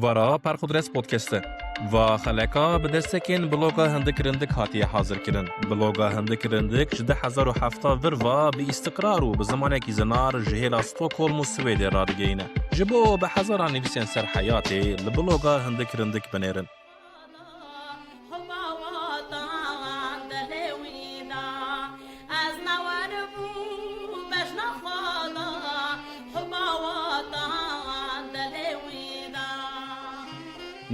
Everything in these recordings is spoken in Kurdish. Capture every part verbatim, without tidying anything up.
Vara Perxudres Podcast e. Va xeleka bi destekên bloga Hindik Rindik hatiye hazirkirin. Bloga Hindik Rindik ji du hezar û hevdeh vir va bi îstiqrar û bi zimanekî zinar ji hêla Stockholm û Swêdê radigihîne. Ji bo bi hezaran nivîsên ser heyatê li bloga Hindik Rindik binêrin.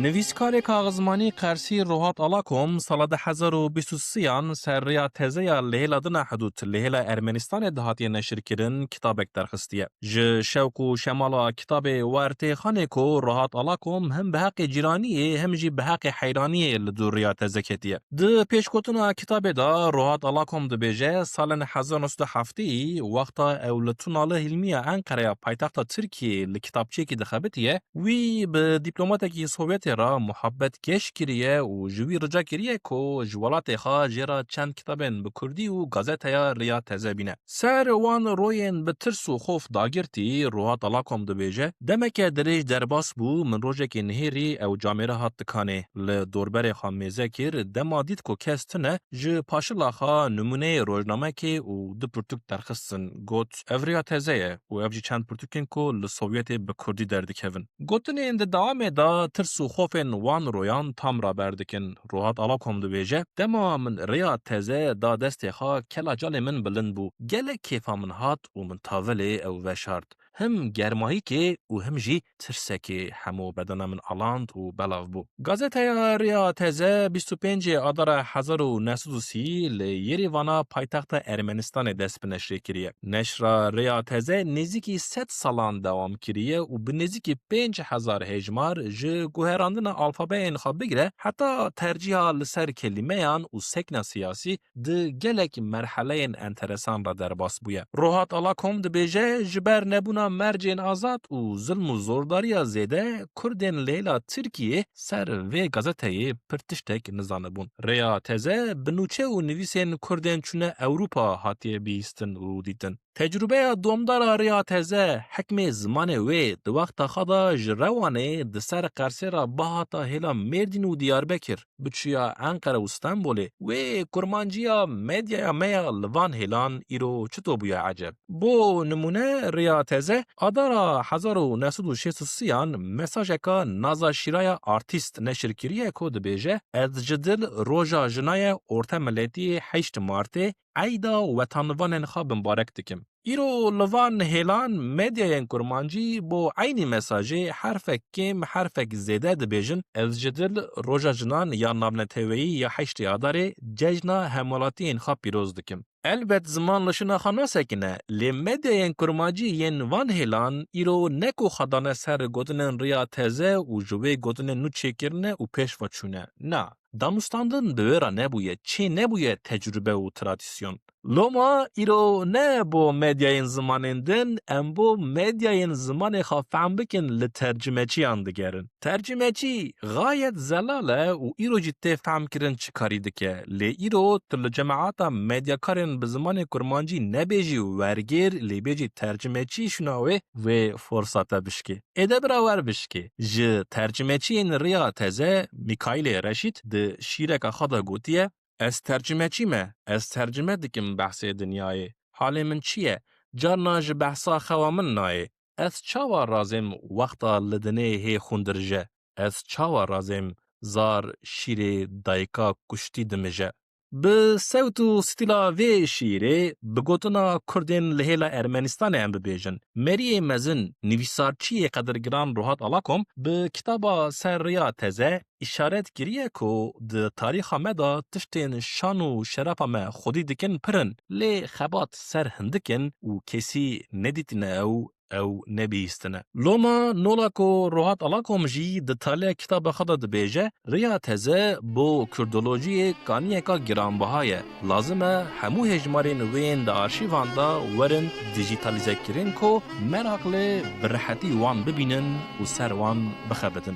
Nivîskarê kaxizmanî Qersî Rohat Alakom sala du hezar û bîst û sêyan ser rêya tezeya Li Hêla Dina Hidûd, Li Hêla Ermenistanê de hatiye neşirkirin, kitabek derxistiye. Ji şewq û şemala kitabê Wertê Xanê ku Rohat Alakom him bi heqê cîraniyê, him jî bi heqê heyraniyê li dû rêya teze ketiye. Di pêşgotina kitabê de Rohat Alakom dibêje, salên hezar neh sed û heftê wexta ew li Tunalı Hilmiya Enqereya paytexta Tirkiyeyê li kitapçiyekî dixebitiye, wî bi dîplomatekî Sovyetê re muhabbet geş kiriye û ji wî rica kiriye ku ji welatê xwe jê re çend kitabên bi kurdî û gazeteya Rêya Teze bîne. Ser wan royên bi tirs û xof dagirtî, Rohat Alakom dibêje, demeke dirêj derbas bû, min rojekê nihêrî ew camêre hat dikanê. Li dorberê xwe mêze kir, dema dît ku kes tune, ji paşila xwe nimûneyê rojnamekê û du pirtûk derxistin. Got, ev Rêya Teze ye û ev jî çend pirtûkên ku li Sovyetê bi kurdî derdikevin. Gotinên di dewamê de tirs û xofên wan royan tam raber dikin. Rohat Alakom dibêje, dema min Rêya Teze da destê xwe, kela calê min bilind bû. Gelek kêfa min hat û min tavilê ew veşart. Him germahîkê û him jî tirsekê hemû bedena min aland û belav bû. Gazeteya Rêya Teze bîst û pêncê Adara hezar û neh sed û sî li Yerîvana paytexta Ermenistanê dest bi neşrê kiriye. Neşra Rêya Teze nêzîkî sed salan dewam kiriye û bi nêzîkî pênc hezar hejmar ji guherandina alfabeyên xwe bigire heta tercîha li ser kelîmeyan û sekna siyasî di gelek merheleyên enteresan re derbas bûye. Rohat Alakom dibêje, ji ber nebûna mercên azad û zilm û zordariya zêde, Kurdên li hêla Tirkiyê ser vê gazeteyê pir tiştek nizanibûn. Rêya Teze bi nûçe û nivîsên Kurdên çûne Ewropa hatiye bihîstin û dîtin. Tecrûbeya domdara Rêya Teze, hikmê zimanê wê di wexta xwe de ji Rewanê di ser Qersê re bihata hêla Mêrdîn û Diyarbekir, biçûya Enqere û Stenbolê, wê kurmanciya medyaya me ya li van hêlan îro çito bûye eceb? Bo nimûne, Rêya Teze Adara hezar û neh sed û şêst û sêyan mesajeka Naza Şîraya artîst neşir kiriye ku dibêje, ez ji dil Roja Jina ye Orta Miletî heşt Martê, eyda wetanivanên xwe bimbarek dikim. Îro li van hêlan medyayên kurmancî bo eynî mesajê herfek kêm, herfek zêde dibêjin, ez ji dil Roja Jinan ya Navneteweyî ya heştê Adarê cejna hemwelatiyên xwe pîroz dikim. Elbet ziman li şina xwe nasekine, lê medyayên kurmancî yên van hêlan îro ne ku xwe dane ser gotinên Rêya Teze û ji wê gotinên nû çêkirine û pêş ve çûne. Na, danûstandin bi wê re nebûye, çê nebûye tecrûbe û tradîsyon. Loma îro ne bo medyayên zimanên din, em bo medyayên zimanê xwe fehm bikin li tercimeçiyan digerin. Tercimeçî xayet zelal e û îro jî tê fehmkirin çi karî dike. Lê îro tu li cemaeta medyakarên bi zimanê kurmancî nebêjî wergêr, lê bêjî tercimeçî şûna wê, wê forsate bişkê. Ê de birawer bişkê. Ji tercimeçiyên Rêya Teze Mîkaîlê Reşîd di şîreka xwe de gotiye, ez tercimeçî me, ez tercime dikim behsê dinyayê. Halê min çi ye? Carna ji behsa xewa min nayê. Ez çawa razêm wexta li dinê hê xûn dirije? Ez çawa razêm zar şîrê dayika kuştî dimije? Bi sewt û stîla vê şîrê, bi gotina Kurdên li hêla Ermenistanê em bibêjin, meriyê mezin, nivîsarçiyê qedirgiran Rohat Alakom bi kitaba Ser Rêya Teze, îşaret kiriye ku di tarîxa me de tiştên şan û şerefa me xwedî dikin pir in, lê xebat ser hindik in û kesî nedîtine ew, ew nebihîstine. Loma nola ku Rohat Alakom jî di taliya kitaba xwe de dibêje, Rêya Teze bo kurdolojiyê kaniyeka giranbiha ye. Lazim e hemû hejmarên wê yên di arşîvan de werin dijîtalîzekirin ku meraqlê bi rehetî wan bibînin û ser wan bixebitin.